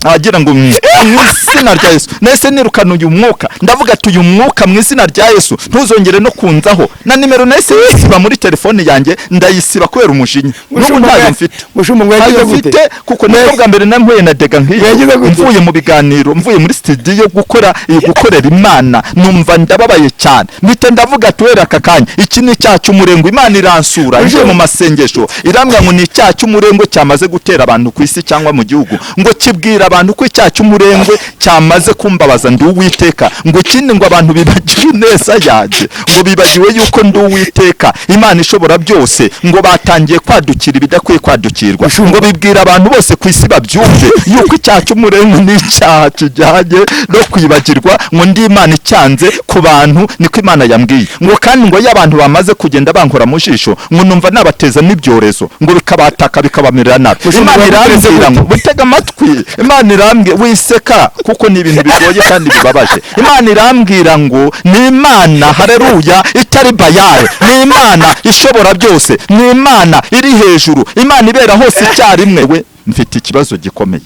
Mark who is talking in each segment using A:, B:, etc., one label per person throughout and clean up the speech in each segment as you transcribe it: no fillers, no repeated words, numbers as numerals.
A: Agira ngo mu izina rya Yesu nahise nirukana uyu mwuka, ndavuga ati uyu mwuka mu izina rya Yesu ntuzongere no kunzaho. Na nimero nahise nyisiba muri telefone yanjye, ndayisiba kubera umujinya. N'ubu ntayo mfite.
B: Mushumba, ngo
A: Ntayo
B: yagize gute?
A: mfite, kuko nibwo bwa mbere nampuye na dega nk'iyo.
B: Yagize gute?
A: Mvuye mu biganiro, mvuye muri studio gukora, gukorera Imana, numva ndababaye cyane, mpita ndavuga ati wera aka kanya iki ni icyaha cy'umurengwe. Imana iransura, ngiye mu masengesho, irambwira ngo ni icyaha cy'umurengwe cyamaze gutera abantu ku isi cyangwa mu gihugu, ngo kibwira abantu ko icyaha cy'umurengwe cyamaze kumbabaza, ndi Uwiteka. Ngo ikindi, ngo abantu bibagiwe ineza yanjye, ngo bibagiwe yuko ndi Uwiteka Imana ishobora byose, ngo batangiye kwadukira ibidakwiye kwadukirwa, ngo bibwira abantu bose ku isi babyumve yuko icyaha cy'umurengwe ni icyaha kijyanye no kwibagirwa, ngo ndi Imana icyanze ku bantu. Niko Imana yambwiye. Ngo kandi ngo iyo abantu bamaze kugenda bankora mu jisho, ngo numva nabateza n'ibyorezo, ngo bikabataka, bikabamerera nabi.
B: Mushumba,
A: Imana
B: wamuteretse
A: irambwira
B: gute?
A: ngo butega amatwi. Imana irambwira, wiseka kuko ni ibintu bigoye kandi bibabaje. Imana irambwira ngo ni Imana, hareruya, itari bayare, ni Imana ishobora byose, ni Imana iri hejuru, Imana ibera hose icyarimwe. We mfite ikibazo gikomeye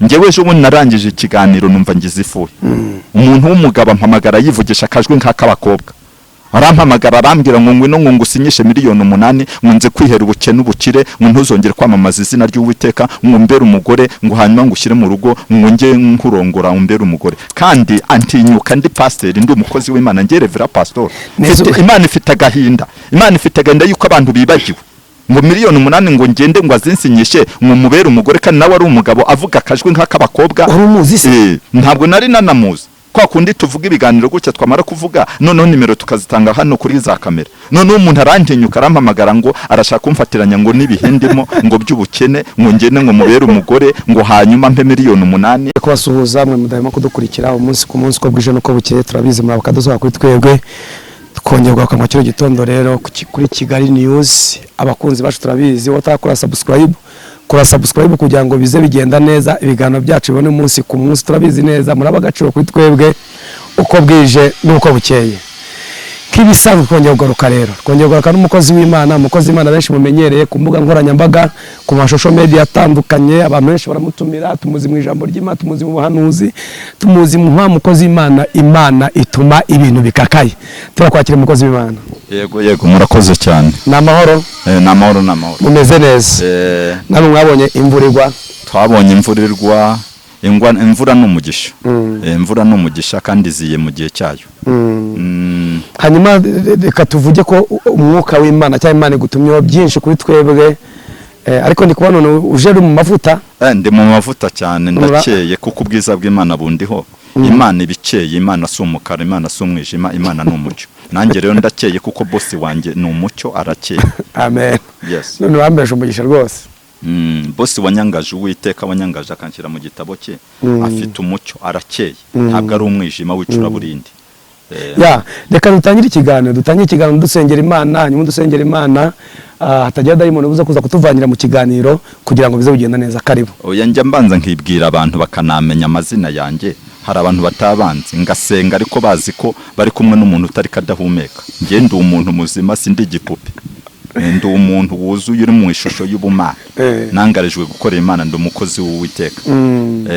A: njyewe. Ejo bundi narangije ikiganiro, numva ngize ifuhe. Umuntu w'umugabo ampamagara yivugisha akajwi nk'ak'abakobwa, arampamagara arambwira ngo ngwino, ngo ngusinyishe miliyoni 8, ngo nze kwihera ubukene ubukire, ngo ntuzongere kwamamaza izina ry'Uwiteka, ngo umbere umugore, ngo hanyuma ngushyire mu rugo, ngo njye nkurongora umbere umugore. Kandi antinyuka, ndi pasiteri, ndi umukozi w'Imana, njye reverend pastor.
B: Neza.
A: Imana ifite agahinda, Imana ifite agahinda yuko abantu bibagiwe. Ngo miliyoni 8, ngo ngende ngo azinsinyishe, ngo mubere umugore, kandi nawe ari umugabo, avuga akajwi nk'ak'abakobwa.
B: Wari umuzi se?
A: Ntabwo nari nanamuzi. Kwa kundi tuvuga ibiganiro gutya, twamara kuvuga noneho nimero tukazitanga hano kuri za kamera, noneho umuntu arantinyuka arampamagara ngo arashaka kumfatiranya ngo n'ibihe ndimo ngo by'ubukene, ngo ngende ngo mubere umugore, ngo hanyuma mpe miliyoni 8.
B: Kubasuhuza mwe mudahema kudukurikira umunsi ku munsi, uko bwije n'uko bukeye. Turabizi muri bakadusohora kuri twebwe, twongera kugaruka kino gitondo rero kuri Kigali News. Abakunzi bacu, turabizi, wowe utarakora subscribe, kora subscribe kugira ngo bize bigenda neza, ibiganiro byacu bibone umunsi ku munsi. Turabizi neza muri agaciro kuri twebwe uko bwije n'uko bukeye. Nk'ibisanzwe twongera kugaruka rero, twongera kugaruka n'umukozi w'Imana, umukozi w'Imana benshi mumenyereye ku mbuga nkoranyambaga, ku mashusho media atandukanye. Abantu benshi baramutumira, tumuzi mu ijambo ry'Imana, tumuzi mu buhanuzi, tumuzi mu nka mukozi w'Imana. Imana ituma ibintu bikakaye. Turakwakira, umukozi w'Imana.
A: Yego, murakoze cyane.
B: Ni amahoro?
A: Ni amahoro, ni amahoro.
B: Mumeze neza? Namwe mwabonye imvura igwa?
A: Twabonye imvura igwa. Imvura ni umugisha. Imvura ni umugisha kandi iziye mu gihe cyayo.
B: Hanyuma reka tuvuge ko umwuka w'Imana cyangwa Imana igutumyeho byinshi kuri twebwe, ariko ndi kubona none uje uri mu mavuta.
A: Ndi mu mavuta cyane, ndakeye kuko ubwiza bw'Imana bundiho. Imana iba ikeye, Imana si umukara, Imana si umwijima, Imana ni umucyo. Nanjye rero ndakeye kuko bosi wanjye ni umucyo, arakeye.
B: Amen.
A: Yes.
B: None wambeshe umugisha rwose.
A: Bosi wanyangaje, Uwiteka wanyangaje akanshyira mu gitabo cye, afite umucyo, arakeye, ntabwo ari umwijima w'icuraburindi.
B: Ya, reka dutangire ikiganiro dusengera Imana, hanyuma dusengera Imana, hatagira dayimoni uza kuza kutuvangira mu kiganiro, kugira ngo bize kugenda neza. Karibu.
A: Oya, njya mbanza nkibwira abantu bakanamenya amazina yanjye. Hari abantu batabanzi, ngasenga ariko bazi ko bari kumwe n'umuntu utari kadahumeka. Njye ndi umuntu muzima, sindi igipupe. Ndi umuntu wuzuye uri mu ishusho y'ubumana. Nangarijwe gukorera Imana, ndi umukozi w'Uwiteka.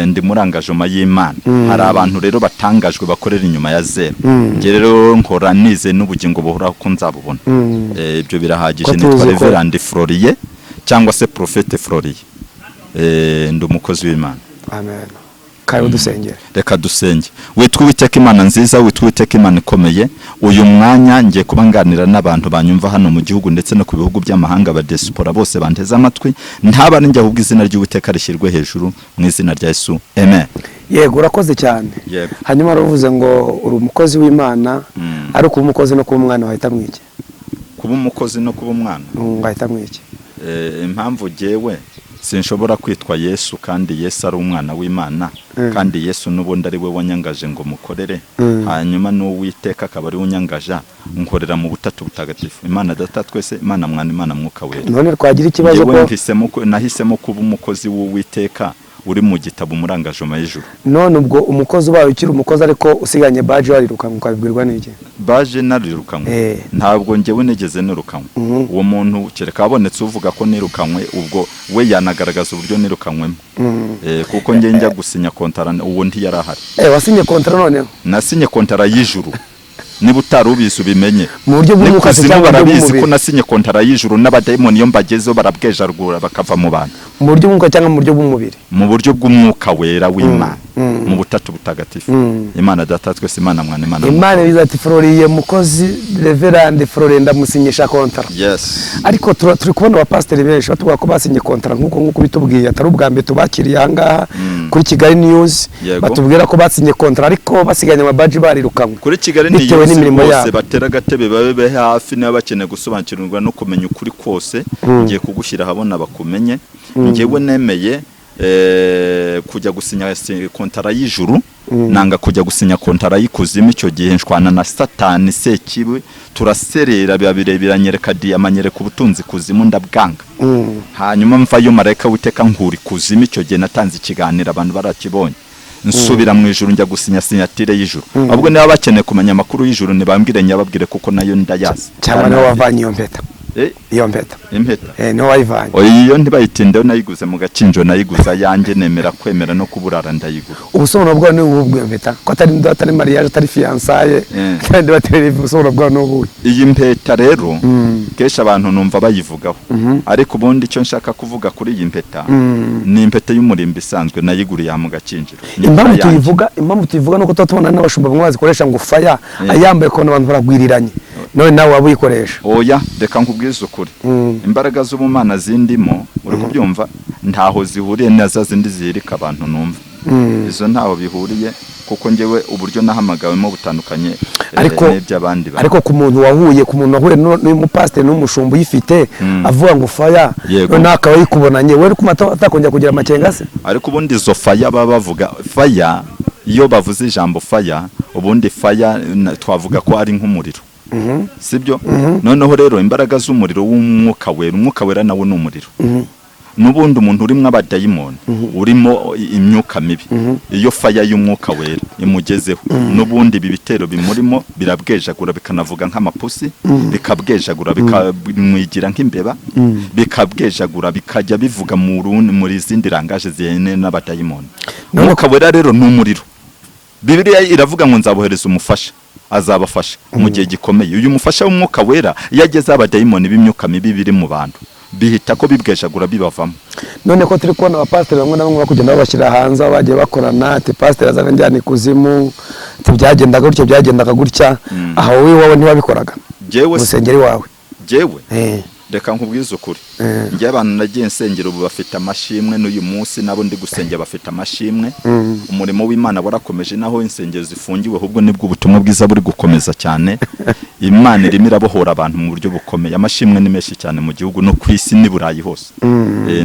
A: Ndi muri engagement y'Imana. Hari abantu rero batangajwe bakorera inyuma ya zero. Njye rero nkora nize n'ubugingo buhoraho ko nzabubona. Ibyo birahagije.
B: Ko
A: Nitwa
B: tuzi ko-
A: Reverend Floriye cyangwa se Prophète Floriye. Ndi umukozi w'Imana.
B: Amen. Karibu, dusengere.
A: Reka dusenge. Witwa Uwiteka Imana nziza, witwa Uwiteka Imana ikomeye, uyu mwanya ngiye kuba nganira n'abantu banyumva hano mu gihugu ndetse no ku bihugu by'amahanga, ba diaspora bose banteze amatwi. Ntaba ari njye, ahubwo izina ry'Uwiteka rishyirwe hejuru, mu izina rya Yesu, amen.
B: Yego, urakoze cyane.
A: Yego.
B: Hanyuma waravuze ngo uri umukozi w'Imana, ariko kuba umukozi no kuba umwana wahita mwiki?
A: Kuba umukozi no kuba umwana?
B: Wahita mwiki?
A: Impamvu jyewe sinshobora kwitwa Yesu kandi Yesu ari umwana w'Imana, kandi Yesu n'ubundi ari we wanyangaje ngo mukorere, hanyuma n'Uwiteka akaba ari we unyangaja, nkorera mu butatu butagatifu: Imana Data twese, Imana Mwana, Imana Mwuka Wera.
B: None twagira ikibazo
A: Njyewe
B: ko
A: nahisemo kuba umukozi w'Uwiteka. uri mu gitabo umurangajoma y'ijuru.
B: None ubwo umukozi ubaye ukiri umukozi ariko usiganye badge, warirukanwe, ukabibwirwa n'iki?
A: Badge narirukanwe? Ntabwo njyewe nigeze nirukanwe. Uwo muntu kereka habonetse uvuga ko nirukanwe, ubwo we yanagaragaza uburyo nirukanywemo. Kuko njye njya gusinya kontara uwo ntiyari ahari.
B: Wasinye kontara noneho?
A: Nasinye kontara y'ijuru, niba utari ubizi ubimenye.
B: Mu buryo bw'umwuka se
A: N'ikuzimu
B: cyangwa mu buryo
A: barabizi ko
B: bw'umubiri?
A: nasinye kontara y'ijuru. N'abadayimoni iyo mbagezeho barabwejarugura bakava mu bantu.
B: Mu buryo bw'umwuka cyangwa mu buryo bw'umubiri?
A: Mu buryo bw'umwuka wera w'Imana, mu butatu butagatifu, Imana Data twese, Imana Mwana, Imana
B: Imana ivuze ati: "Floriye mukozi, Reverend Floriye, ndamusinyisha kontara."
A: Yes.
B: Ariko turi kubona abapasiteri benshi batubwira ko basinye kontara nk'uko bitubwiye, atari ubwa mbere tubakiriye aha ngaha kuri Kigali News, batubwira ko basinye kontara ariko basiganye amabadge barirukanwe
A: Kuri Kigali
B: bitewe
A: News
B: n'imirimo
A: bose
B: yabo.
A: batera agatebe babe hafi niba bakeneye gusobanukirwa no kumenya ukuri kose. Ngiye kugushyira ahabona bakumenye. Njyewe nemeye kujya gusinya kontara y'ijuru, nanga kujya gusinya kontara y'ikuzimu. Icyo gihe nshwana na Satani sekibi, turaserera, biba birebire, anyereka diyama, anyereka ubutunzi kuzimu, ndabwanga. Hanyuma mvayo, marayika witeka nkura ikuzimu. Icyo gihe natanze ikiganiro, abantu barakibonye. Nsubira mu ijuru, njya gusinya signature y'ijuru. Ahubwo niba bakeneye kumenya amakuru y'ijuru ntibambwire, nyababwire, kuko nayo ndayazi.
B: Cyangwa niho wavanye iyo mpeta? Iyo mpeta?
A: Impeta?
B: Niho wayivanye?
A: Oya, iyo ntibayitindeho, nayiguze mu Gakinjo, nayiguze ayanjye, nemera kwemera no kuburara ndayigura.
B: Ubusobanuro bwawe ni ubu bw'iyo mpeta, ko atari mariage, atari fiançailles, kandi batari, ubusobanuro bwawe ni ubuhe?
A: Iyi mpeta rero kenshi abantu numva bayivugaho, ariko ubundi icyo nshaka kuvuga kuri iyi mpeta ni impeta y'umurimbo isanzwe, nayiguriye aha mu Gakinjiro. Ni
B: Impamvu
A: ayanjye.
B: tuyivuga nuko tuba tubona n'abashumba bamwe bazikoresha ngo faya ayambaye, ukabona abantu baragwiriranye. None nawe waba uyikoresha?
A: Oya, reka nkubwize ukuri. Imbaraga z'ubumana zindimo, uri kubyumva, ntaho zihuriye na za zindi zihirika abantu numva. Izo ntaho bihuriye, kuko njyewe uburyo nahamagawemo butandukanye
B: Ariko
A: n'iby'abandi bantu.
B: Ariko ku muntu wahuye n'uyu mupasiteri n'umushumba uyifite, avuga ngo faya, noneho akaba yikubonanye, we uri kumva atakongera kugira amakenga se?
A: Ariko ubundi izo faya baba bavuga, faya, iyo bavuze ijambo faya, ubundi faya twavuga ko ari nk'umuriro, sibyo? Noneho rero imbaraga z'umuriro w'umwuka wera, umwuka wera nawo ni umuriro. N'ubundi umuntu urimo abadayimoni, urimo imyuka mibi, iyo faya y'umwuka wera imugezeho, n'ubundi ibi bitero bimurimo birabwejagura, bikanavuga nk'amapusi, bikabwejagura, bikamwigira nk'imbeba, bikabwejagura, bikajya bivuga mu rundi, muri zindi langage zihene n'abadayimoni. Umwuka wera rero ni umuriro. Bibiliya iravuga ngo: "Nzabohereza umufasha azabafasha mu gihe gikomeye." Uyu mufasha w'umwuka wera iyo ageze abadayimoni b'imyuka mibi biri mu bantu, bihita ko bibwejagura, bibavamo.
B: None ko turi kubona abapasiteri bamwe na bamwe bakugenda babashyira hanze, aho bagiye bakorana, ati pasiteri azaga njyana ikuzimu, ati byagendaga gutya, byagendaga gutya, aho wowe iwawe ntiwabikoraga?
A: Jyewe
B: Mu rusengero iwawe?
A: Jyewe, reka nkubwize ukuri. Njye abantu nagiye nsengera ubu bafite amashimwe n'uyu munsi, nabo ndi gusengera bafite amashimwe. Umurimo w'Imana warakomeje naho insengero zifungiwe, ahubwo nibwo ubutumwa bwiza buri gukomeza cyane. Imana irimo irabohora abantu mu buryo bukomeye. Amashimwe ni menshi cyane mu gihugu no ku isi n'i Burayi hose.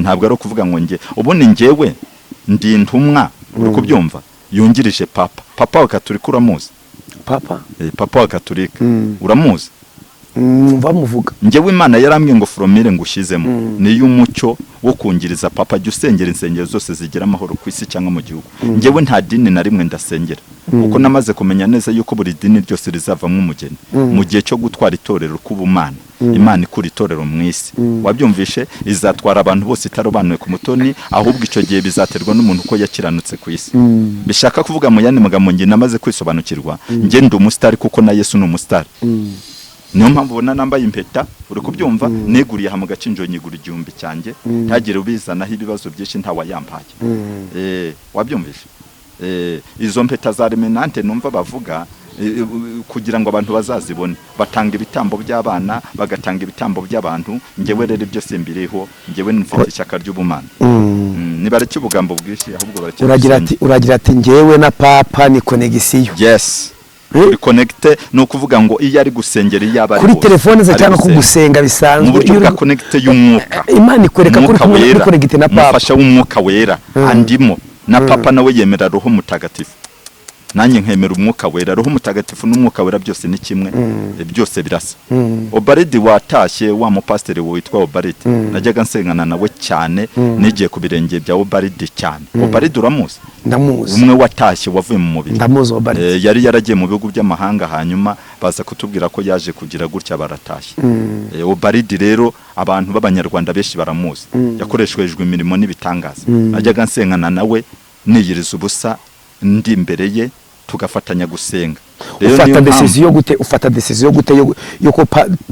A: Ntabwo ari ukuvuga ngo njye, ubundi njyewe ndi intumwa, uri kubyumva, yungirije papa. Papa wa Katolika uramuzi?
B: Papa?
A: Papa wa Katolika uramuzi?
B: Bamuvuga.
A: Njyewe Imana yarambwiye ngo formule ngushyizemo niyo umucyo wo kungiriza papa, jya usengera insengero zose zigira amahoro ku isi cyangwa mu gihugu. Njyewe nta dini na rimwe ndasengera, kuko namaze kumenya neza yuko buri dini ryose rizavamo umugeni mu gihe cyo gutwara itorero k'ubumana. Imana ikura itorero mu isi, wabyumvishe, izatwara abantu bose itarobanuye ku mutoni, ahubwo icyo gihe bizaterwa n'umuntu uko yakiranutse ku isi. Bishaka kuvuga mu yandi magambo, njye namaze kwisobanukirwa, njye ndi umusitari kuko na Yesu ni umusitari. Niyo mpamvu ubona nambaye impeta, uri kubyumva, neguriye aha mu Gakinjiro, nyigura 1000 cyanjye, ntagire ubizanaho ibibazo byinshi, ntawayambaye. Wabyumvishe? Izo mpeta za remenante numva bavuga, kugira ngo abantu bazazibone batanga ibitambo by'abana, bagatanga ibitambo by'abantu. Njyewe rero ibyo simbiriho, njyewe mfite ishyaka ry'ubumana. Nibareke ubugambo bwinshi, ahubwo bareke
B: Uragira
A: dusenge.
B: ati, uragira ati njyewe na papa ni connexion.
A: Yes. Uri connecté, ni ukuvuga ngo iyo ari gusengera, iyo aba ari
B: Kuri
A: hose,
B: telefone ze
A: ari
B: cyangwa
A: gusenga.
B: kugusenga bisanzwe?
A: Mu buryo
B: Iyo
A: bwa connect y'umwuka.
B: Imana ikwereka ko uri
A: Umwuka
B: kumwe, uri
A: wera,
B: connecté na papa.
A: Umufasha w'umwuka wera andimo, na papa nawe yemera Roho Mutagatifu. Nanjye nkemera Umwuka Wera. Roho Mutagatifu n'Umwuka Wera byose ni kimwe, byose birasa. Obaridi watashye, wa mupasiteri witwa Obaridi, najyaga nsengana nawe cyane, nigiye ku birenge bya Obaridi cyane. Obaridi uramuzi?
B: Ndamuzi.
A: Umwe watashye, wavuye mu mubiri.
B: Ndamuzi Obaridi.
A: Yari yaragiye mu bihugu by'amahanga, hanyuma baza kutubwira ko yaje kugira gutya baratashye. Obaridi rero abantu b'Abanyarwanda benshi baramuzi, yakoreshejwe imirimo n'ibitangaza. Najyaga nsengana nawe, niyiriza ubusa ndi imbere ye, tugafatanya gusenga. Rero
B: Ufata
A: niyo mpamvu-
B: decision gute, ufata decision gute yuko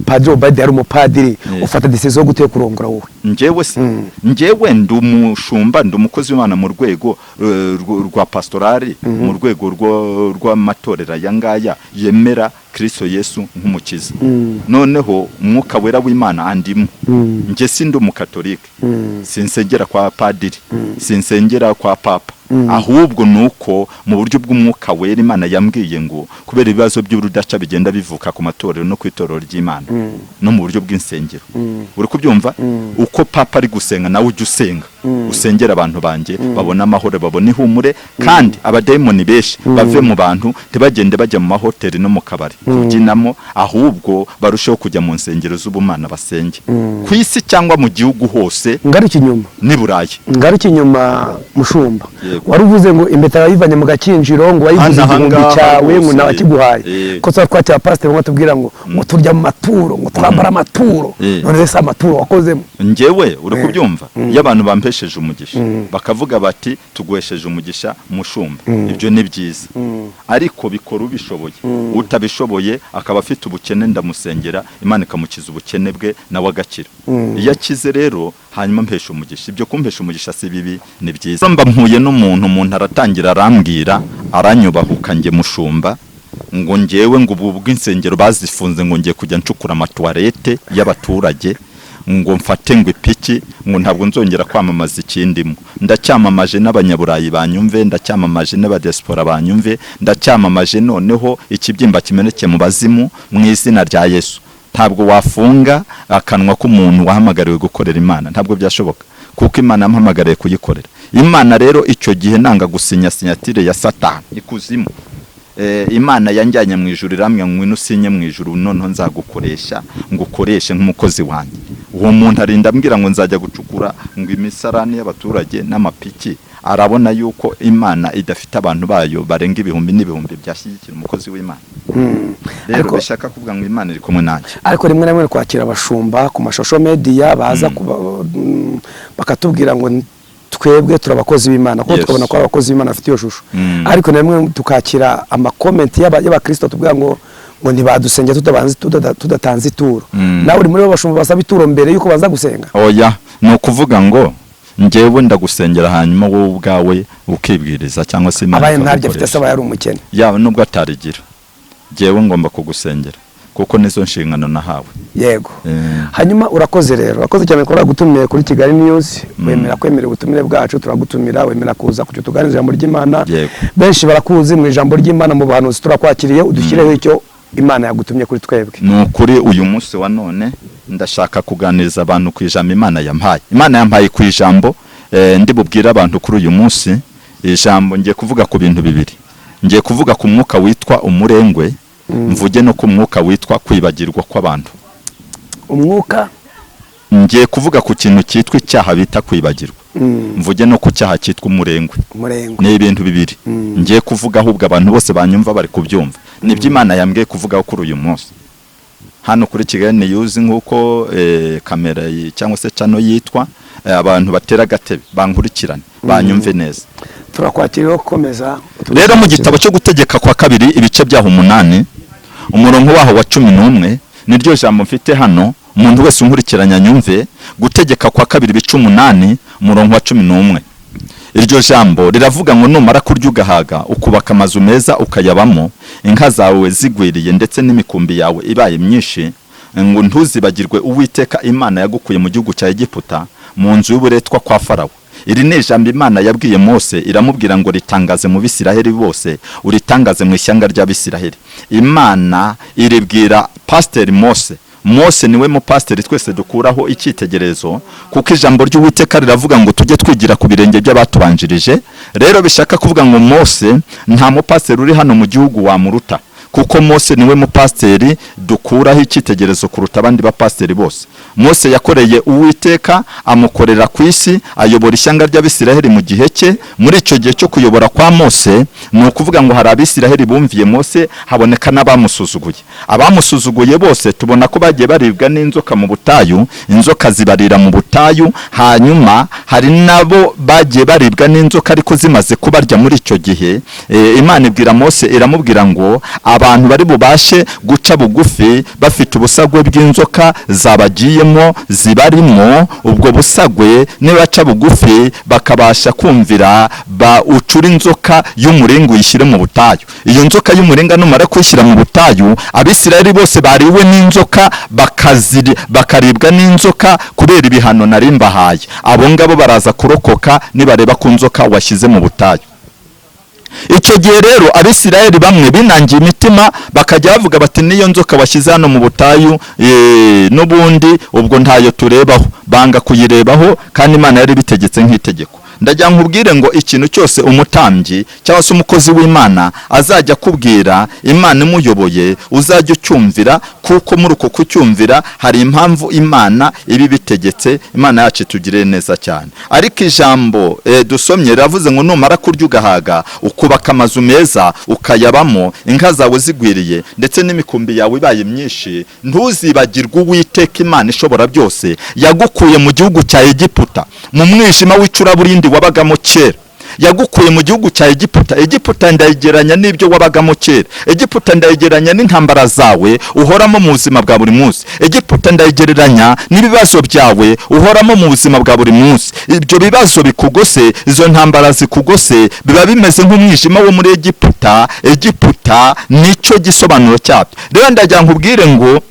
B: Padiri Obaridi yari umupadiri? Ufata decision gute yo kurongora wowe?
A: Njyewe se, njyewe ndi umushumba, ndi umukozi w'Imana mu rwego rwa pastorali, mu rwego rw'amatorero aya ngaya yemera Kristo Yesu nk'umukiza. Noneho Umwuka Wera w'Imana andimo. Njye sindi umukatolike, sinsengera kwa padiri, sinsengera kwa papa, ahubwo ni uko mu buryo bw'Umwuka Wera Imana yambwiye ngo kubera ibibazo by'urudaca bigenda bivuka ku matorero no ku itorero ry'Imana no mu buryo bw'insengero, uri kubyumva, uko papa ari gusenga nawe ujya usenga, usengera abantu banjye babone amahoro, babone ihumure, kandi abadayimoni benshi bave mu bantu, ntibagende bajya mu mahoteli no mu kabari kubyinamo, ahubwo barusheho kujya mu nsengero z'ubumana, basenge ku isi cyangwa mu gihugu hose.
B: Ngaruke inyuma.
A: N'i Burayi.
B: Ngaruke inyuma, mushumba.
A: Yego.
B: Wari uvuze ngo impeta wayivanye mu Gakinjiro, ngo wayiguze
A: Hano
B: 1000
A: ahangaha
B: cyawe, ngo
A: rwose.
B: nawe akiguhaye. Ko tuba twakira pasiteri bamwe batubwira ngo turya mu maturo, ngo twambara amaturo. None se amaturo wakozemo?
A: Njyewe, uri kubyumva, iyo abantu bampesheje umugisha bakavuga bati: "Tuguhesheje umugisha, mushumba," ibyo ni byiza, ariko bikora ubishoboye. Utabishoboye akaba afite ubukene, ndamusengera, Imana ikamukiza ubukene bwe, nawe agakira. Iyo akize rero hanyuma mpesha umugisha, ibyo kumpesha umugisha si bibi, ni byiza. Mba mpuye n'umuntu, umuntu aratangira arambwira, aranyubahuka njye mushumba, ngo ngewe ngo ubu bw'insengero bazifunze, ngo ngiye kujya ncukura amatuwarete y'abaturage, ngo mfate ngo ipiki, ngo ntabwo nzongera kwamamaza ikindimo. Ndacyamamaje, n'Abanyaburayi banyumve, ndacyamamaje, n'abadiaspora banyumve, ndacyamamaje. Noneho ikibyimba kimeneke mu bazimu mu izina rya Yesu. Ntabwo wafunga akanwa k'umuntu wahamagariwe gukorera Imana, ntabwo byashoboka, kuko Imana yamuhamagariye kuyikorera. Imana rero icyo gihe nanga gusinya signature ya Satani ikuzimu. Imana yanjyanye mu ijuru, iramwe ngwino usinye mu ijuru, noneho nzagukoresha, ngukoreshe nk'umukozi wanjye. Uwo muntu arinda ambwira ngo nzajya gucukura ngo imisarani y'abaturage n'amapiki. Arabona yuko Imana idafite abantu bayo barenga ibihumbi n'ibihumbi byashyigikira umukozi w'Imana. Rero bishaka kuvuga ngo Imana iri kumwe nanjye.
B: Ariko rimwe na rimwe kwakira abashumba ku ma social media baza bakatubwira ngo twebwe turi abakozi b'Imana kuko tukabona ko ari abakozi b'Imana bafite iyo shusho, ariko na rimwe tukakira ama comment y'abakristo tubwira ngo ntibadusengera tudatanze ituro. Nawe uri muri bo bashumba basaba ituro mbere yuko baza gusenga?
A: Oya, ni ukuvuga ngo njyewe ndagusengera, hanyuma wowe ubwawe ukibwiriza cyangwa se Imana
B: Abaye ntabyo afite?
A: ikagukoresha.
B: Se aba yari umukene?
A: Yaba nubwo atarigira, njyewe ngomba kugusengera kuko nizo nshingano nahawe.
B: Hanyuma urakoze rero, urakoze cyane kuba wagutumiye kuri Kigali News, wemera kwemera ubutumire bwacu, turagutumira wemera kuza kucyo tuganiriza ijambo ry'Imana. Benshi barakuzi mu ijambo ry'Imana, mu buhanuzi. Turakwakiriye, udushyireho icyo Imana yagutumye kuri twebwe.
A: Ni ukuri, uyu munsi wa none ndashaka kuganiriza abantu ku ijambo Imana yampaye. Imana yampaye ku ijambo, ndi bubwire abantu kuri uyu munsi ijambo. Ngiye kuvuga ku bintu bibiri: ngiye kuvuga ku mwuka witwa umurengwe, mvuge no ku mwuka witwa kwibagirwa kw'abantu.
B: Umwuka?
A: Ngiye kuvuga ku kintu cyitwa icyaha bita kwibagirwa, mvuge no ku cyaha cyitwa umurengwe.
B: Umurengwe.
A: Ni ibintu bibiri ngiye kuvuga, ahubwo abantu bose banyumva bari kubyumva. Nibyo Imana yambwiye kuvugaho kuri uyu munsi hano kuri Kigali News, nk'uko kamera cyangwa se channel yitwa. Abantu batera agatebe bankurikirane, banyumve neza.
B: Turakwakiriye, komeza.
A: Rero mu gitabo cyo Gutegeka kwa Kabiri, ibice byaho 8, umurongo waho wa 11, niryo jambo mfite hano. Umuntu wese unkurikiranya anyumve. Gutegeka kwa Kabiri, ibice 8, umurongo wa 11. Iryo jambo riravuga ngo: "Numara kurya ugahaga, ukubaka amazu meza ukayabamo, inka zawe zigwiriye ndetse n'imikumbi yawe ibaye myinshi, ngo ntuzibagirwe Uwiteka Imana yagukuye mu gihugu cya Egiputa, mu nzu y'uburetwa kwa Farawo." Iri ni ijambo Imana yabwiye Mose, iramubwira ngo: "Ritangaze mu Bisiraheli bose, uritangaze mu ishyanga ry'Abisiraheli." Imana iribwira Pasiteri Mose. Mose niwe mupasiteri twese dukuraho icyitegererezo, kuko ijambo ry'Uwiteka riravuga ngo tujye twigira ku birenge by'abatubanjirije. Rero bishaka kuvuga ngo Mose, nta mupasiteri uri hano mu gihugu wamuruta, kuko Mose niwe mupasiteri dukuraho icyitegererezo kuruta abandi bapasiteri bose. Mose yakoreye Uwiteka, amukorera ku isi, ayobora ishyanga ry'Abisiraheli mu gihe cye. Muri icyo gihe cyo kuyobora kwa Mose, ni ukuvuga ngo hari Abisiraheli bumviye Mose, haboneka n'abamusuzuguye. Abamusuzuguye bose tubona ko bagiye baribwa n'inzoka mu butayu, inzoka zibarira mu butayu. Hanyuma hari nabo bagiye baribwa n'inzoka, ariko zimaze kubarya muri icyo gihe, Imana ibwira Mose, iramubwira ngo abantu bari bubashe guca bugufi bafite ubusagwe bw'inzoka zabagiyemo zibarimo, ubwo busagwe nibaca bugufi bakabasha kumvira, ba ucura inzoka y'umuringa uyishyire mu butayu. Iyo nzoka y'umuringa numara kuyishyira mu butayu, Abisirayeli bose bariwe n'inzoka bakaribwa n'inzoka kubera ibihano nari mbahaye, abo ngabo baraza kurokoka nibareba ku nzoka washyize mu butayu. Icyo gihe rero Abisirayeli bamwe binangiye imitima, bakajya bavuga bati: "Niyo nzoka washyize hano mu butayu, n'ubundi ubwo ntayo turebaho." Banga kuyirebaho kandi Imana yari ibitegetse nk'itegeko. Ndagira nkubwire ngo ikintu cyose umutambyi cyangwa se umukozi w'Imana azajya akubwira Imana imuyoboye, uzajya ucyumvira, kuko muri uko kucyumvira hari impamvu Imana iba ibitegetse. Imana yacu itugirire neza cyane. Ariko ijambo dusomye riravuze ngo numara kurya ugahaga, ukubaka amazu meza ukayabamo, inka zawe zigwiriye ndetse n'imikumbi yawe ibaye myinshi, ntuzibagirwe Uwiteka Imana ishobora byose yagukuye mu gihugu cya Egiputa, mu mwijima w'icuraburindi wabagamo kera. Yagukuye mu gihugu cya Egiputa. Egiputa ndayigereranya n'ibyo wabagamo kera. Egiputa ndayigereranya n'intambara zawe uhoramo mu buzima bwa buri munsi. Egiputa ndayigereranya n'ibibazo byawe uhoramo mu buzima bwa buri munsi. Ibyo bibazo bikugose, izo ntambara zikugose, biba bimeze nk'umwijima wo muri Egiputa. Egiputa nicyo gisobanuro cyabyo. Rero ndagira nkubwire ngo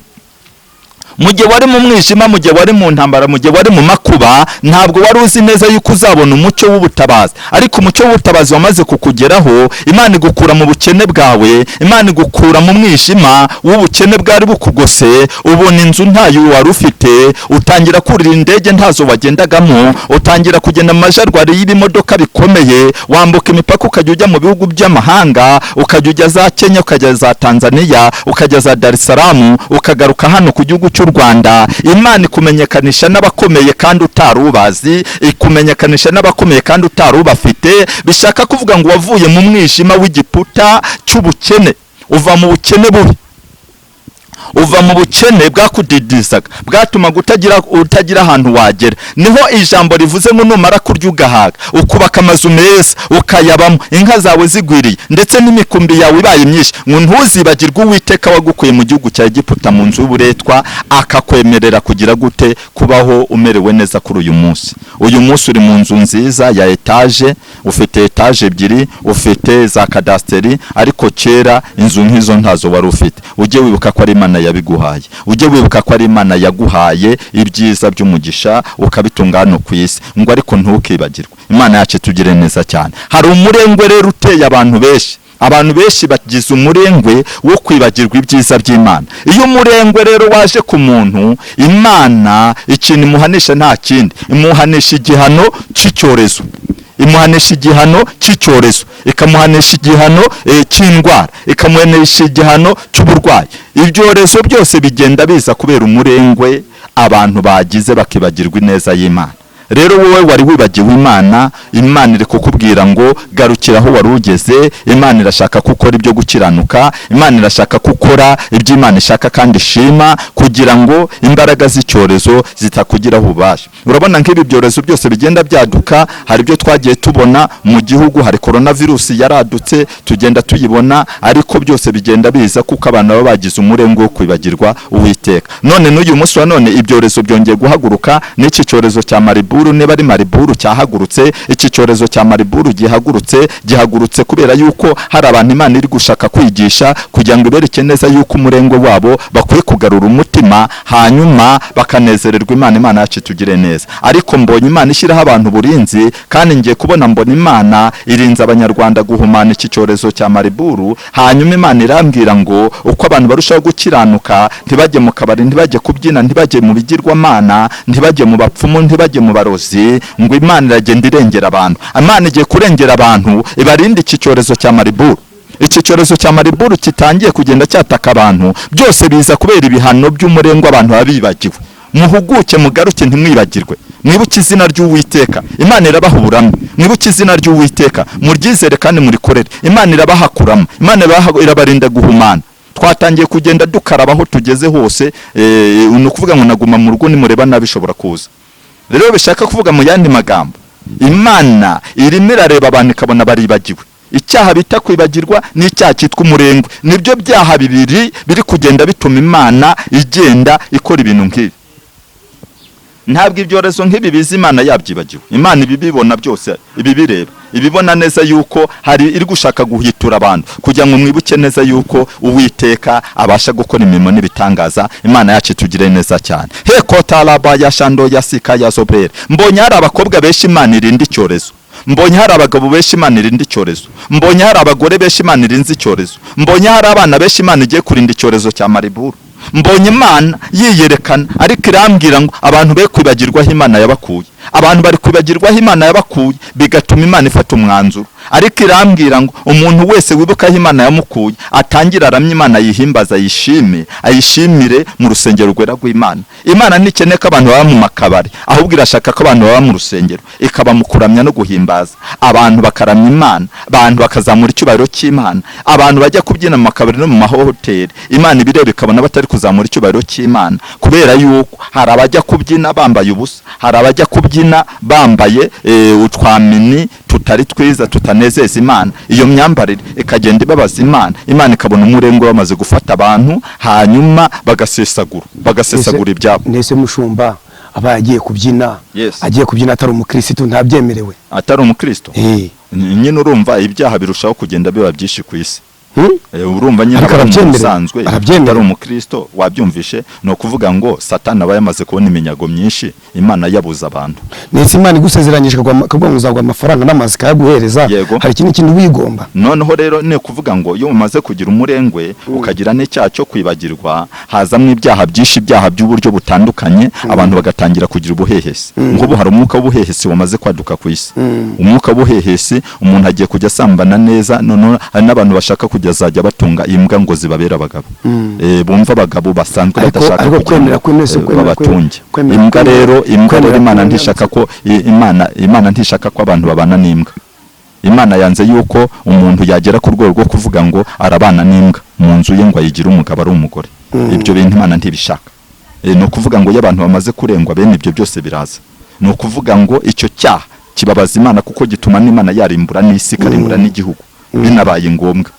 A: mu gihe wari mu mwijima, mu gihe wari mu ntambara, mu gihe wari mu makuba, ntabwo wari uzi neza yuko uzabona umucyo w'ubutabazi. Ariko umucyo w'ubutabazi wamaze kukugeraho. Imana igukura mu bukene bwawe, Imana igukura mu mwijima w'ubukene bwari bukugose. Ubona inzu ntayo wari ufite, utangira kurira indege ntazo wagendagamo, utangira kugenda mu majarwari y'ibimodoka bikomeye, wambuka imipaka ukajya ujya mu bihugu by'amahanga, ukajya ujya za Kenya, ukajya za Tanzania, ukajya za Dar es Salaam, ukagaruka hano ku gihugu cy'u Rwanda. Imana ikumenyekanisha n'abakomeye kandi utari ubazi, ikumenyekanisha n'abakomeye kandi utari ubafite. Bishaka kuvuga ngo wavuye mu mwijima w'igiputa cy'ubukene, uva mu bukene bubi, uva mu bukene bwakudidizaga, bwatumaga utagira ahantu wagera. Niho ijambo rivuze ngo numara kurya ugahaga, ukubaka amazu meza ukayabamo, inka zawe zigwiriye ndetse n'imikumbi yawe ibaye myinshi, ngo ntuzibagirwe Uwiteka wagukuye mu gihugu cya Egiputa, mu nzu y'uburetwa, akakwemerera kugira gute? Kubaho umerewe neza kuri uyu munsi. Uyu munsi uri mu nzu nziza ya etaje, ufite etaje ebyiri, ufite za kadasiteri, ariko kera inzu nk'izo ntazo wari ufite. Ujye wibuka ko ari Imana yabiguhaye, ujye wibuka ko ari Imana yaguhaye ibyiza by'umugisha ukabitunga hano ku isi, ngo ariko ntukibagirwe. Imana yacu itugire neza cyane. Hari umurengwe rero uteye abantu benshi. Abantu benshi bagize umurengwe wo kwibagirwa ibyiza by'Imana. Iyo umurengwe rero waje ku muntu, Imana ikintu imuhanisha nta kindi, imuhanisha igihano cy'icyorezo, imuhanisha igihano cy'icyorezo, ikamuhanisha igihano cy'indwara, ikamuhanisha igihano cy'uburwayi. Ibyorezo byose bigenda biza kubera umurengwe abantu bagize, bakibagirwa ineza y'Imana. Rero wowe wari wibagiwe Imana, Imana iri kukubwira ngo garukira aho wari ugeze. Imana irashaka ko ukora ibyo gukiranuka, Imana irashaka ko ukora ibyo Imana ishaka kandi ishima, kugira ngo imbaraga z'icyorezo zitakugiraho ububasha. Urabona nk'ibi byorezo byose bigenda byaduka, hari ibyo twagiye tubona mu gihugu, hari korona virusi yaradutse tugenda tuyibona, ariko byose bigenda biza kuko abantu baba bagize umurengwe wo kwibagirwa Uwiteka. None n'uyu munsi wa none ibyorezo byongeye guhaguruka n'iki cyorezo cya Marburg. Mariburu, niba ari Mariburu cyahagurutse, iki cyorezo cya Mariburu gihagurutse kubera yuko hari abantu Imana iri gushaka kwigisha kugira ngo ibereke neza yuko umurengwe wabo bakwiye kugarura umutima, hanyuma bakanezererwa Imana. Imana yacu itugire neza. Ariko mbonye Imana ishyiraho abantu uburinzi, kandi ngiye kubona mbona Imana irinze Abanyarwanda guhumana iki cyorezo cya Mariburu. Hanyuma Imana irambwira ngo uko abantu barushaho gukiranuka, ntibajye mu kabari, ntibajye kubyina, ntibajye mu bigirwamana, ntibajye mu bapfumu, ntibajye mu barozi, ngo Imana iragenda irengera abantu. Imana igiye kurengera abantu, ibarinde iki cyorezo cya Mariburu. Iki cyorezo cya Mariburu kitangiye kugenda cyataka abantu, byose biza kubera ibihano by'umurengwe abantu baba bibagiwe. Muhuguke, mugaruke, ntimwibagirwe, mwibuke izina ry'Uwiteka. Imana irabaha uburame. Mwibuke izina ry'Uwiteka, muryizere kandi murikorere. Imana irabaha kurama, Imana irabarinda guhumana. Twatangiye kugenda dukaraba aho tugeze hose. Ni ukuvuga ngo naguma mu rugo, nimureba nabi ishobora kuza. Rero bishaka kuvuga mu yandi magambo, Imana irimo irareba abantu ikabona baribagiwe. Icyaha bita kwibagirwa n'icyaha cyitwa umurengwe nibyo byaha bibiri biri kugenda bituma Imana igenda ikora ibintu nk'ibi. Ntabwo ibyorezo nk'ibi biza Imana yabyibagiwe. Imana ibibibona byose, ibibireba, ibibona neza yuko hari iri gushaka guhitura abantu kugira ngo mwibuke neza yuko Uwiteka abasha gukora imirimo n'ibitangaza. Imana yacu itugire neza cyane. Heko taraba ya shando ya sika ya zobere. Mbonye hari abakobwa benshi Imana irinda icyorezo, mbonye hari abagabo benshi Imana irinda icyorezo, mbonye hari abagore benshi Imana irinze icyorezo, mbonye hari abana benshi Imana igiye kurinda icyorezo cya Mariburu. Mbonye Imana yiyerekana, ariko irambwira ngo abantu be kwibagirwa aho Imana yabakuye. Abantu bari kwibagirwa aho Imana yabakuye, bigatuma Imana ifata umwanzuro. Ariko irambwira ngo umuntu wese wibuka aho Imana yamukuye atangire aramye Imana, yihimbaza, ayishime, ayishimire mu rusengero rwera rw'Imana. Imana ntikeneye ko abantu baba mu makabari, ahubwo irashaka ko abantu baba mu rusengero, ikaba mu kuramya no guhimbaza. Abantu bakaramya Imana, abantu bakazamura icyubahiro cy'Imana. Abantu bajya kubyina mu makabari no mu mahoteli, Imana ibireba ikabona batari kuzamura icyubahiro cy'Imana, kubera yuko hari abajya kubyina bambaye ubusa, hari abajya kubyina bambaye utwamini tutari twiza, tutanezeza Imana. Iyo myambarire ikagenda ibabaza Imana. Imana ikabona umurengwe bamaze gufata abantu, hanyuma bagasesagura ibyabo.
B: Nese mushumba, aba yagiye kubyina,
A: Yes.
B: agiye kubyina atari umukirisitu, ntabyemerewe?
A: Atari umukristo?
B: Eh.
A: Nyine urumva ibyaha birushaho kugenda biba byinshi ku isi.
B: Hmm?
A: Urumva nyine
B: Ariko
A: aba ari umuntu
B: arabyemerewe.
A: usanzwe
B: Arabyemerewe.
A: atari umukristo, wabyumvishe? Ni ukuvuga ngo Satani aba yamaze kubona iminyago myinshi Imana yabuze abantu.
B: Ndetse Imana igusezeranyije ikaguha ngo uzaguha amafaranga n'amazi ikayaguhereza,
A: Yego.
B: hari ikindi kintu wigomba?
A: Noneho rero ni ukuvuga ngo iyo umaze kugira umurengwe, ukagira n'icyaha cyo kwibagirwa, hazamo ibyaha byinshi, ibyaha by'uburyo butandukanye, abantu bagatangira kugira ubuhehesi. Nk'ubu hari umwuka w'ubuhehesi wamaze kwaduka ku isi, umwuka w'ubuhehesi. Umuntu agiye kujya asambana neza. Noneho hari n'abantu bashaka kujya zajya batunga imbwa ngo zibabere abagabo. Bumva abagabo basanzwe badashaka
B: Ariko
A: kugira
B: kwemera
A: ngo,
B: kwemera si kwemera
A: babatunge
B: kwemera
A: imbwa. Rero imbwa,
B: kwemera
A: rero Imana
B: kwemera
A: ntishaka ko Imana ntishaka ko abantu babana n'imbwa. Imana yanze yuko umuntu yagera ku rwego rwo kuvuga ngo arabana n'imbwa mu nzu ye, ngo ayigire umugabo ari umugore. Ibyo bintu Imana ntibishaka. Ni ukuvuga ngo iyo abantu bamaze kurengwa bene ibyo byose biraza. Ni ukuvuga ngo icyo cyaha kibabaza Imana, kuko gituma n'Imana yarimbura n'isi, ikarimbura n'igihugu binabaye ngombwa.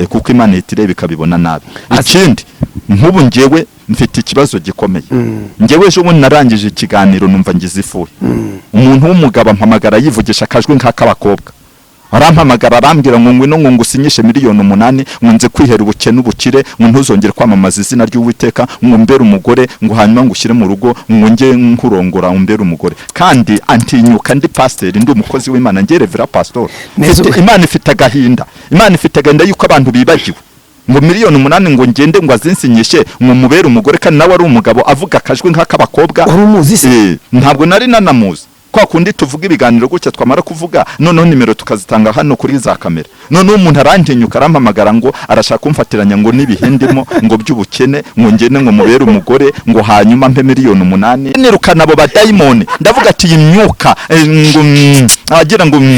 A: Kuko Imana ihita ireba ikabibona nabi. Ikindi, nk'ubu njyewe mfite ikibazo gikomeye. Njyewe ejo bundi narangije ikiganiro, numva ngize ifuhe. Umuntu w'umugabo ampamagara yivugisha akajwi nk'ak'abakobwa, arampamagara arambwira ngo ngwino, ngo ngusinyishe miliyoni 8, ngo nze kwihera ubukene ubukire, ngo ntuzongere kwamamaza izina ry'Uwiteka, ngo umbere umugore, ngo hanyuma ngushyire mu rugo, ngo njye nkurongora umbere umugore. Kandi antinyuka ndi pasiteri, ndi umukozi w'Imana, njye reverend pastor.
B: Neza.
A: Imana ifite agahinda, Imana ifite agahinda yuko abantu bibagiwe. Ngo miliyoni 8, ngo ngende ngo azinsinyishe, ngo mubere umugore, kandi nawe ari umugabo, avuga akajwi nk'ak'abakobwa.
B: Wari umuzi se?
A: Ntabwo nari nanamuzi. Kwa kundi tuvuga ibiganiro gutya, twamara kuvuga noneho nimero tukazitanga hano kuri za kamera. Noneho umuntu arantinyuka arampamagara ngo arashaka kumfatiranya ngo n'ibihe ndimo ngo by'ubukene, ngo ngende ngo mubere umugore, ngo hanyuma mpe miliyoni 8. Nirukana abo badayimoni, ndavuga ati iyi myuka ngo agira ngo mu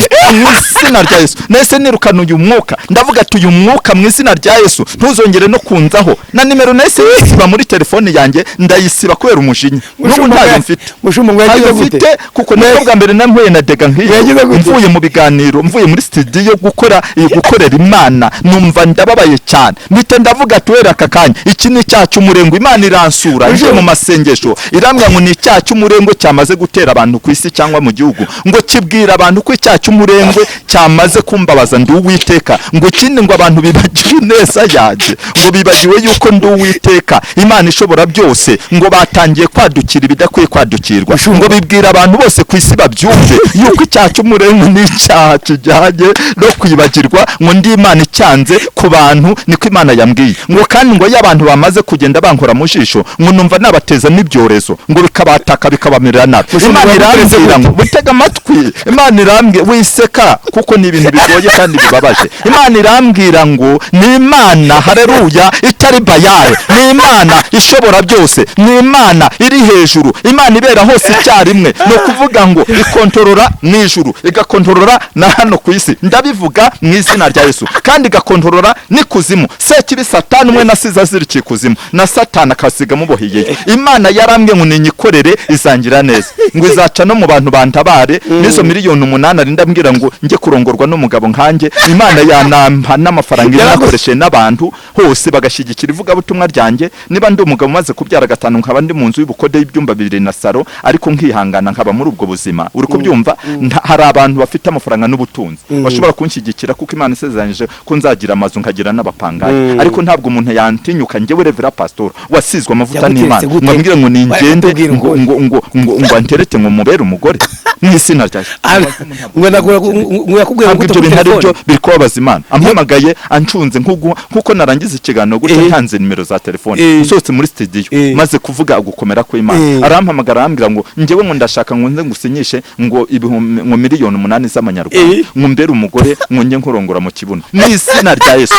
A: izina rya Yesu. Nahise nirukana uyu mwuka, ndavuga ati uyu mwuka mu izina rya Yesu ntuzongere no kunzaho. Na nimero nahise yisiba muri telefone yanjye, ndayisiba kubera umujinya. N'ubu ntayo mfite.
B: Mushumba, ngo yagize
A: Ntayo
B: gute?
A: mfite kuko Nibwo bwa mbere nampuye na dégâts nk'iyo.
B: Yagize gute?
A: Mvuye mu biganiro, mvuye muri studio gukora, gukorera Imana, numva ndababaye cyane. Mpita ndavuga ati: "Wera, aka kanya iki ni icyaha cy'umurengwe." Imana iransura, ngiye mu masengesho, irambwira ngo ni icyaha cy'umurengwe cyamaze gutera abantu ku isi cyangwa mu gihugu, ngo kibwira abantu ko icyaha cy'umurengwe cyamaze kumbabaza, ndi Uwiteka. Ngo ikindi, ngo abantu bibagiwe ineza yanjye, ngo bibagiwe yuko ndi Uwiteka Imana ishobora byose, ngo batangiye kwadukira ibidakwiye kwadukirwa. Ngo bibwira abantu bose ku isi babyumve yuko icyaha cy'umurengwe ni icyaha kijyanye no kwibagirwa, ngo ndi Imana icyanze ku bantu. Niko Imana yambwiye. Ngo kandi ngo iyo abantu bamaze kugenda bankora mu jisho, ngo numva nabateza n'ibyorezo, ngo bikabataka, bikabamerera nabi.
B: Mushumba,
A: Imana
B: waguteretse
A: irambwira
B: gute?
A: ngo butega amatwi. Imana irambwira, wiseka kuko ni ibintu bigoye kandi bibabaje. Imana irambwira ngo ni Imana, hareruya, itari Bayare, ni Imana ishobora byose, ni Imana iri hejuru, Imana ibera hose icyarimwe. Ni ukuvuga ngo ikontorora mu ijuru, igakontorora na hano ku isi, ndabivuga mu izina rya Yesu, kandi igakontorora n'ikuzimu. Sekibi Satani umwe nasize azirikiye ikuzimu, na Satani akasiga amuboheyeyo. Imana yarambwiye ngo ninyikorere izangira neza, ngo izaca no mu bantu bantabare. N'izo miliyoni 8 arinda ambwira ngo njye kurongorwa n'umugabo nkanjye, Imana yanampa n'amafaranga inakoresheje n'abantu hose bagashyigikira ivugabutumwa ryanjye. Niba ndi umugabo umaze kubyara gatanu, nkaba ndi mu nzu y'ubukode y'ibyumba bibiri na saro, ariko nkihangana nkaba muri ubwo buzima, uri kubyumva? Hari abantu bafite amafaranga n'ubutunzi bashobora kunshyigikira, kuko Imana isezeranyije ko nzagira amazu, nkagira n'abapangayi. Ariko ntabwo umuntu yantinyuka, njyewe Reverend Pastor wasizwe amavuta
B: Yaguteretse
A: n'Imana,
B: gute?
A: ngo ambwire ngo ningende
B: Watubwira
A: ngo
B: ukuri.
A: ngo anterete, ngo mubere umugore, mu izina rya Yesu.
B: Ngo yakubwiye
A: Ntabwo
B: ngo
A: ibyo bintu ari byo, biri kubabaza Imana. Ampamagaye ancunze nk'uko narangiza ikiganiro gutya, ntanze nimero za telefone, nsohotse muri studio, maze kuvuga gukomera kw'Imana, arampamagara, arambwira ngo njyewe ngo ndashaka ngo nze ngusinyishe ngo ibihumbi, ngo miliyoni 8 z'amanyarwanda, ngo mbere umugore, ngo njye nkurongora mu kibuno. Mu izina rya Yesu,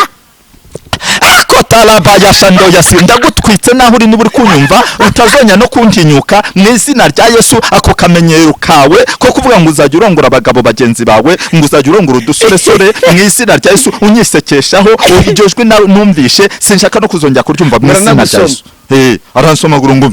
A: kotarabaya shandoyasi, ndagutwitse naho uri. Niba uri kunyumva, utazongera no kuntinyuka mu izina rya Yesu. Ako kamenyero kawe ko kuvuga ngo uzajya urongora abagabo bagenzi bawe, ngo uzajya urongora udusoresore, mu izina rya Yesu, unyisekeshaho iryo jwi numvishe, sinshaka no kuzongera kuryumva mu izina rya
B: Baranagusoma.
A: Yesu. Aransomagura ngo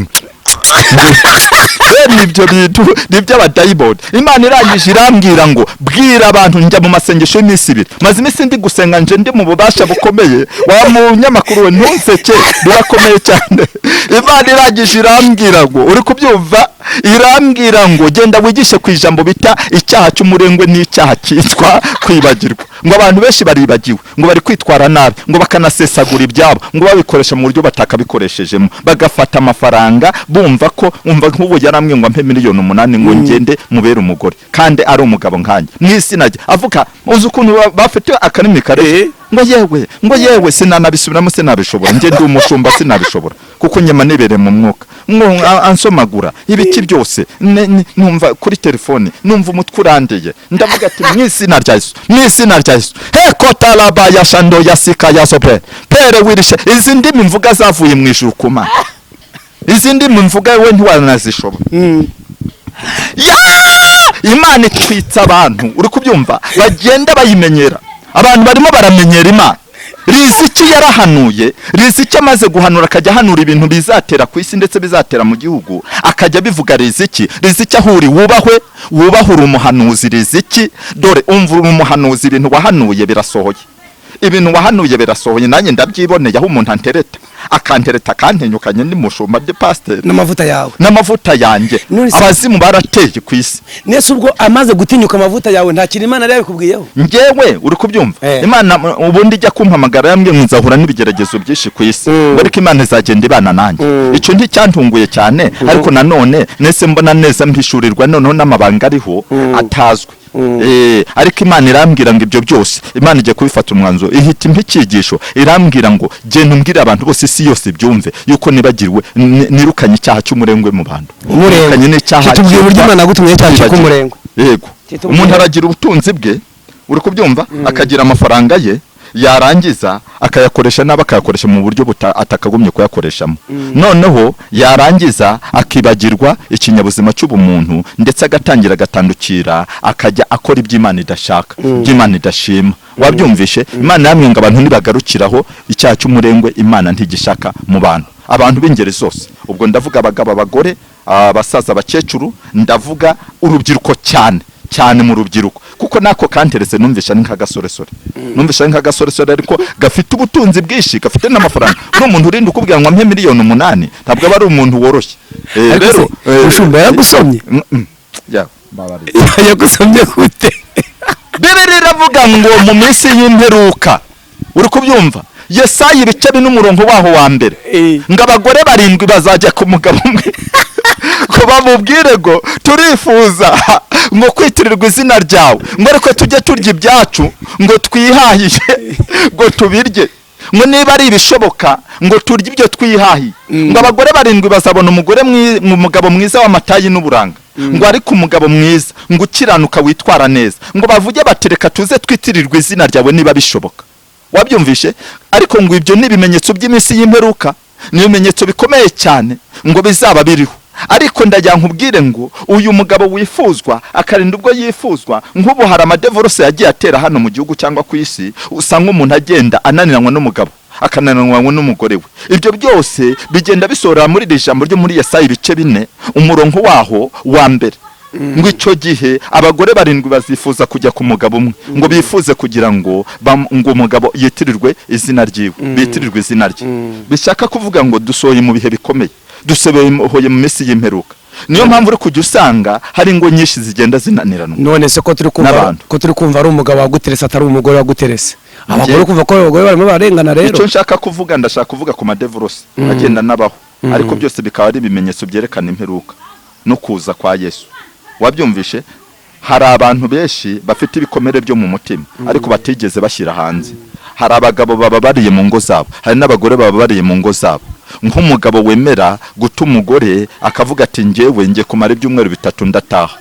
A: bene ibyo bintu ni iby'abadayimoni. Imana irangije irambwira ngo bwira abantu. Njya mu masengesho y'iminsi 2, maze iminsi ndi gusenga, nje ndi mu bubasha bukomeye. Wa munyamakuru we, ntunseke, birakomeye cyane. Imana irangije irambwira ngo, uri kubyumva, irambwira ngo genda wigishe ku ijambo bita icyaha cy'umurengwe n'icyaha cyitwa kwibagirwa. Ngo abantu benshi baribagiwe, ngo bari kwitwara nabi, ngo bakanasesagura ibyabo, ngo babikoresha mu buryo batakabikoresheje, bagafata amafaranga bumva ko, umva, nk'ubu yarambwiye ngo ampe miliyoni 8 ngo ngende mubere umugore kandi ari umugabo nkanjye. Mu izina rye avuga, uzi ukuntu bafite akanimi kare, ngo yewe, ngo yewe, sinanabisubiramo, sinabishobora, njye ndi umushumba, sinabishobora kuko nyama nibereye mu mwuka. Ngo ansomagura ibiki byose, numva kuri telefone, numva umutwe urandeye. Ndavuga ati: "Mu izina rya Yesu, mu izina rya Yesu, hekotaraba ya shando ya sika ya sope pere wirishe." Izi ndimi mvuga zavuye mu ijuru ku Mana. Izi ndimi mvuga we ntiwanazishobora. Ya! Imana itwitsa abantu, uri kubyumva, bagenda bayimenyera. Abantu barimo baramenyera Imana. Riziki yarahanuye. Riziki amaze guhanura, akajya ahanura ibintu bizatera ku isi ndetse bizatera mu gihugu, akajya abivuga. Riziki, Riziki, aho uri wubahwe, wubahwe, uri umuhanuzi. Riziki, dore umva, uri umuhanuzi, ibintu wahanuye birasohoye, ibintu wahanuye birasohoye. Nanjye ndabyiboneye, aho umuntu antereta, akantereta, akantinyukanye, ndi mushumba, ndi pasiteri.
B: N'amavuta yawe.
A: N'amavuta yanjye.
B: None
A: Abazimu barateye ku isi.
B: Nese ubwo amaze gutinyuka amavuta yawe, nta kintu Imana yari yabikubwiyeho?
A: Njyewe, uri kubyumva, Imana ubundi ijya kumpamagara yambwiye ngo nzahura n'ibigeragezo byinshi ku isi, ngo ariko Imana izagenda ibana nanjye. Icyo nticyantunguye cyane, ariko nanone nese mbona neza, mpishurirwa noneho n'amabanga ariho atazwi. Ariko Imana irambwira ngo ibyo byose Imana igiye kubifata umwanzuro, ihita impa icyigisho, irambwira ngo genda umbwire abantu bose, isi yose ibyumve yuko nibagirwe, nirukanye icyaha cy'umurengwe mu bantu.
B: Umurengwe.
A: Nirukanye n'icyaha
B: Kitubwira uburyo
A: cyitwa
B: Imana yagutumye icyaha cyitwa
A: kwibagirwa.
B: umurengwe.
A: Yego.
B: Kitubwire.
A: Umuntu aragira ubutunzi bwe, uri kubyumva, akagira amafaranga ye, yarangiza akayakoresha nabi, akayakoresha mu buryo atakagombye kuyakoreshamo. Noneho yarangiza akibagirwa ikinyabuzima cy'ubumuntu, ndetse agatangira agatandukira, akajya akora ibyo Imana idashaka, ibyo Imana idashima. Wabyumvishe? Imana yamwe ngo abantu nibagarukiraho, icyaha cy'umurengwe Imana ntigishaka mu bantu. Abantu b'ingeri zose, ubwo ndavuga abagabo, abagore, abasaza, abakecuru, ndavuga urubyiruko, cyane cyane mu rubyiruko, kuko nako kanterese numvisha ni nk'agasoresore, numvisha ni nk'agasoresore, ariko gafite ubutunzi bwinshi, gafite n'amafaranga. Uri umuntu urinda ukubwira ngo ampe 8 miliyoni, ntabwo aba ari umuntu woroshye.
B: Ariko
A: Rero
B: se, mushumba yaragusomye?
A: Ya, mbabarira.
B: Yagusomye gute?
A: Bibiliya iravuga ngo mu minsi y'imperuka, uri kubyumva, Yesaya ibice 4 n'umurongo waho wa mbere, ngo abagore barindwi bazajya ku mugabo umwe ngo bamubwire ngo turifuza ngo kwitirirwa izina ryawe, ngo ariko tujye turya ibyacu ngo twihahiye, ngo tubirye, ngo niba ari ibishoboka ngo turye ibyo twihahiye. Ngo abagore barindwi bazabona umugabo mwiza w'amatayi n'uburanga, ngo ariko umugabo mwiza ngo ukiranuka witwara neza, ngo bavuge bati reka tuze twitirirwe izina ryawe niba bishoboka. Wabyumvishe? Ariko ngo ibyo ni ibimenyetso by'iminsi y'imperuka, ni ibimenyetso bikomeye cyane ngo bizaba biriho. Ariko ndagira nkubwire ngo uyu mugabo wifuzwa akarinda ubwo yifuzwa, nk'ubu hari amadivorce yagiye atera hano mu gihugu cyangwa ku isi, usanga umuntu agenda ananiranwa n'umugabo, akananiranywa n'umugore we. Ibyo byose bigenda bisohora muri iri jambo ryo muri Yesaya ibice 4 umurongo waho wa mbere, ngo icyo gihe abagore barindwi bazifuza kujya ku mugabo umwe, ngo bifuze kugira ngo ngo umugabo yitirirwe izina ryiwe, bitirirwe izina rye. Bishaka kuvuga ngo dusohoye mu bihe bikomeye, dusohoye mu minsi y'imperuka. Niyo mpamvu uri kujya usanga hari ingo nyinshi zigenda zinaniranwa
B: None se ko turi kumva
A: n'abantu.
B: ko turi kumva ari umugabo waguterese, atari umugore waguterese, abagore
A: Njye
B: kumva ko abagore barimo bararengana rero?
A: Icyo nshaka kuvuga, ndashaka kuvuga ku madivorce agenda n'abaho, ariko byose bikaba ari ibimenyetso byerekana imperuka no kuza kwa Yesu. Wabyumvishe? Hari abantu benshi bafite ibikomere byo mu mutima ariko batigeze bashyira hanze. Hari abagabo bababariye mu ngo zabo, hari n'abagore bababariye mu ngo zabo. Nk'umugabo wemera guta umugore akavuga ati njyewe ngiye kumara ibyumweru 3 ndataha.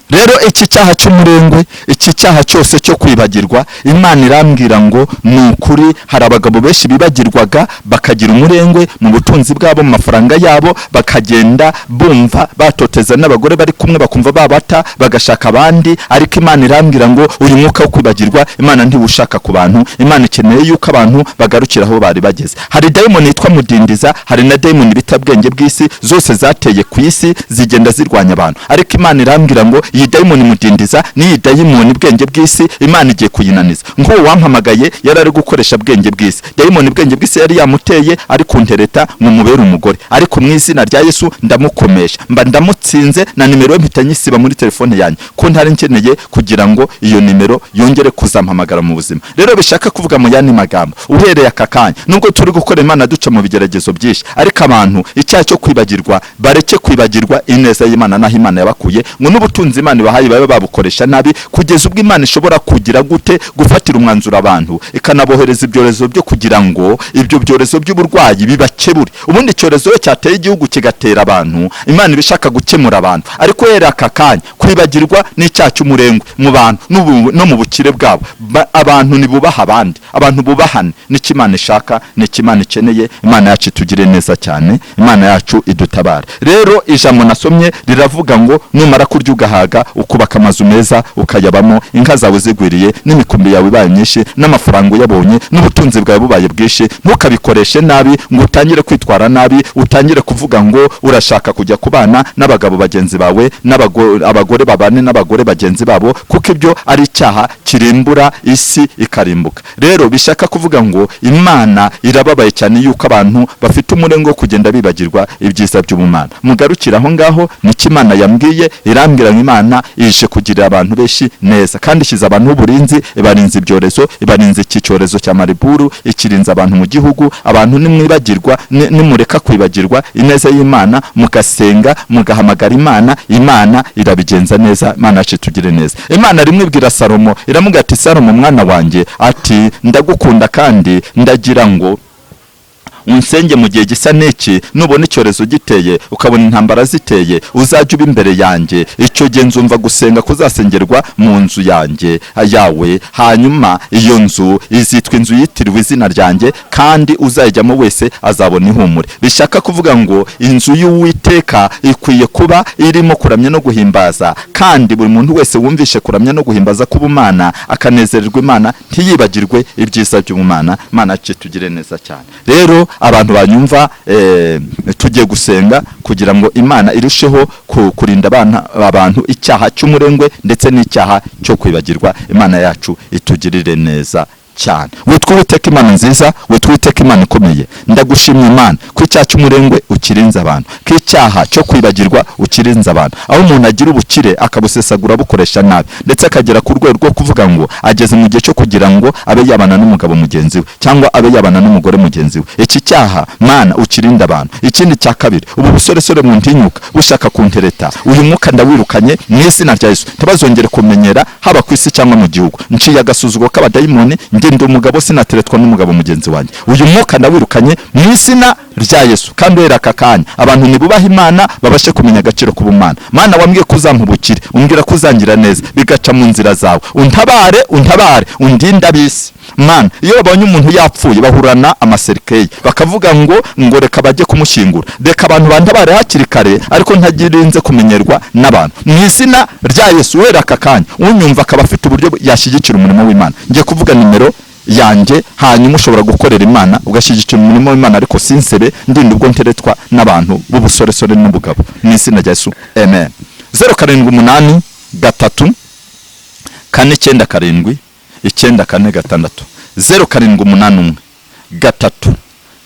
A: Rero iki cyaha cy'umurengwe, iki cyaha cyose cyo kwibagirwa, Imana irambwira ngo ni ukuri hari abagabo benshi bibagirwaga, bakagira umurengwe mu butunzi bwabo, mu mafaranga yabo, bakagenda bumva batoteza n'abagore bari kumwe, bakumva babata bagashaka abandi. Ariko Imana irambwira ngo uyu mwuka wo kwibagirwa Imana ntiwushaka ku bantu. Imana ikeneye yuko abantu bagarukira aho bari bageze. Hari dayimoni yitwa Mudindiza, hari na dayimoni bita Bwenge bw'isi, zose zateye ku isi zigenda zirwanya abantu. Ariko Imana irambwira ngo iyi dayimoni Mudindiza n'iyi dayimoni Bwenge bw'isi, Imana igiye kuyinaniza. Nk'uwo wampamagaye yari ari gukoresha Bwenge bw'isi, dayimoni Bwenge bw'isi yari yamuteye ari kuntereta ngo mubere umugore, ariko mu izina rya Yesu ndamukomesha, mba ndamutsinze, na nimero ye mpita nyisiba muri telefone yanjye, ko ntari nkeneye kugira ngo iyo nimero yongere kuzampamagara mu buzima. Rero bishaka kuvuga mu yandi magambo, uhereye aka kanya, nubwo turi gukora Imana duca mu bigeragezo byinshi, ariko abantu icyaha cyo kwibagirwa bareke kwibagirwa ineza y'Imana n'aho Imana yabakuye, ngo n'ubutunzi Imana ibahaye babe babukoresha nabi, kugeza ubwo Imana ishobora kugira gute? Gufatira umwanzuro abantu, ikanabohereza ibyorezo byo kugira ngo ibyo byorezo by'uburwayi bibakebure. Ubundi icyorezo iyo cyateye igihugu kigatera abantu, Imana iba ishaka gukemura abantu. Ariko rero aka kanya kwibagirwa n'icyaha cy'umurengwe mu bantu no mu bukire bwabo, abantu ntibubaha abandi, abantu bubahane, nicyo Imana ishaka, nicyo Imana ikeneye. Imana yacu itugire neza cyane, Imana yacu idutabare. Rero ijambo nasomye riravuga ngo numara kurya ugahaga, ukubaka amazu meza ukayabamo, inka zawe zigwiriye n'imikumbi yawe ibaye myinshi, n'amafaranga uyabonye n'ubutunzi bwawe bubaye bwinshi, ntukabikoreshe nabi ngo utangire kwitwara nabi, utangire kuvuga ngo urashaka kujya kubana n'abagabo bagenzi bawe, abagore babane n'abagore bagenzi babo, kuko ibyo ari icyaha kirimbura isi ikarimbuka. Rero bishaka kuvuga ngo Imana irababaye cyane yuko abantu bafite umurengo wo kugenda bibagirwa ibyiza by'ubumana. Mugarukire aho ngaho, nicyo Imana yambwiye. Irambwira ngo Imana ije kugirira abantu benshi neza, kandi ishyize abantu uburinzi, ibarinze ibyorezo, ibarinze iki cyorezo cya Mariburu, ikirinze abantu mu gihugu. Abantu nimwibagirwa, nimureka kwibagirwa ineza y'Imana, mugasenga, mugahamagara Imana, Imana irabigenza neza. Imana yacu itugire neza. Imana rimwe ibwira Salomo, iramubwira ati Salomo mwana wanjye, ati ndagukunda kandi ndagira ngo unsenge mu gihe gisa n'iki. Nubona icyorezo giteye, ukabona intambara ziteye, uzajya uba imbere yanjye. Icyo gihe nzumva gusenga kuzasengerwa mu nzu yanjye yawe, hanyuma iyo nzu izitwa inzu yitiriwe izina ryanjye, kandi uzayijyamo wese azabona ihumure. Bishaka kuvuga ngo inzu y'Uwiteka ikwiye kuba irimo kuramya no guhimbaza, kandi buri muntu wese wumvishe kuramya no guhimbaza k'ubumana akanezererwa Imana, ntiyibagirwe ibyiza by'ubumana. Imana yacu tugire neza cyane. Rero Abantu banyumva, tugiye gusenga kugira ngo Imana irusheho kurinda abana abantu icyaha cy'umurengwe ndetse n'icyaha cyo kwibagirwa. Imana yacu itugirire neza cyane. Witwa Uwiteka Imana nziza, witwa Uwiteka Imana ikomeye, ndagushimye Imana ko icyaha cy'umurengwe ukirinze abantu, ko icyaha cyo kwibagirwa ukirinze abantu, aho umuntu agira ubukire akabusesagura, bukoresha nabi, ndetse akagera ku rwego rwo kuvuga ngo ageze mu gihe cyo kugira ngo abe yabana n'umugabo mugenzi we cyangwa abe yabana n'umugore mugenzi we. Iki cyaha, Mana, ukirinde abantu. Ikindi cya kabiri, ubu busoresore mu ntinyuka bushaka kuntereta, uyu mwuka ndawirukanye mu izina rya Yesu. Ntibazongere kumenyera haba ku isi cyangwa mu gihugu. Nciye agasuzuguro k'abadayimoni. Njye ndi umugabo, sinateretwa n'umugabo mugenzi wanjye. Uyu mwuka ndawirukanye mu izina rya Yesu. Kandi uhereye aka kanya, abantu nibubaha Imana, babashe kumenya agaciro k'ubumana. Mana, wambwiye ko uzampa ubukire, umbwira ko uzangira neza bigaca mu nzira zawe. Untabare, untabare, undinde ab'isi. Mana, iyo babonye umuntu yapfuye bahurana amaserikeyi, bakavuga ngo reka bajye kumushyingura. Reka abantu bantabare hakiri kare, ariko ntagirinze kumenyerwa n'abantu, mu izina rya Yesu. Uhereye aka kanya, unyumva akaba afite uburyo yashyigikira umurimo w'Imana, ngiye kuvuga nimero yanjye, hanyuma ushobora gukorera Imana, ugashyigikira umurimo w'Imana, ariko sinsebe, ndinda ubwo nteretwa n'abantu b'ubusoresore n'ubugabo, mu izina rya Yesu, amen. 0783 497 946, 0781 3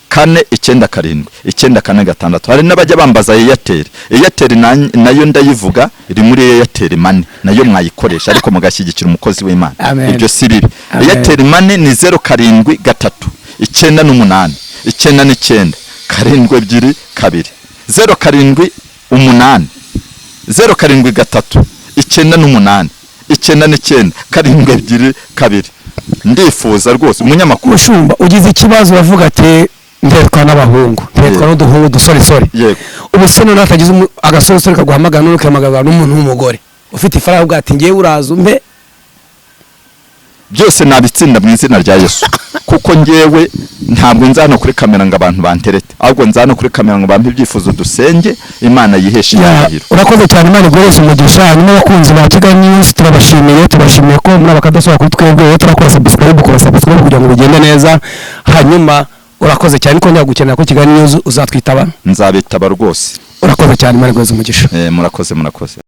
A: 497 946. Hari n'abajya bambaza Airtel. Airtel nayo ndayivuga, iri muri Airtel Money, nayo mwayikoresha, ariko mugashyigikira umukozi w'Imana.
B: Amen.
A: Ibyo si bibi.
B: Amen.
A: Airtel Money ni 073 98 99 722, 078 073 98 99 722. Ndifuza rwose, umunyamakuru.
B: Mushumba, ugize ikibazo, uravuga ati nteretwa n'abahungu, nteretwa n'uduhungu dusoresore.
A: Yego.
B: Ubu se noneho hatagize agasoresore kaguhamagara, none ukahamagara n'umuntu w'umugore ufite ifaranga, uvuga ati ngewe uraza umpe?
A: Byose nabitsinda mu izina rya Yesu, kuko ngewe ntabwo nza hano kuri kamera ngo abantu banterete, ahubwo nza hano kuri kamera ngo bampe ibyifuzo, dusenge, Imana yiheshe icyubahiro.
B: Urakoze cyane, Imana iguhereze umugisha. Hanyuma abakunzi ba Kigali News, turabashimiye, turabashimiye ko muri abakadosohoka kuri twebwe. Wowe turakora subscribe, ukora subscribe kugira ngo bigende neza. Hanyuma urakoze cyane ko gukenera ko Kigali News uzatwitaba.
A: Nzabitaba rwose.
B: Urakoze cyane, Imana iguhereze umugisha.
A: Murakoze, murakoze.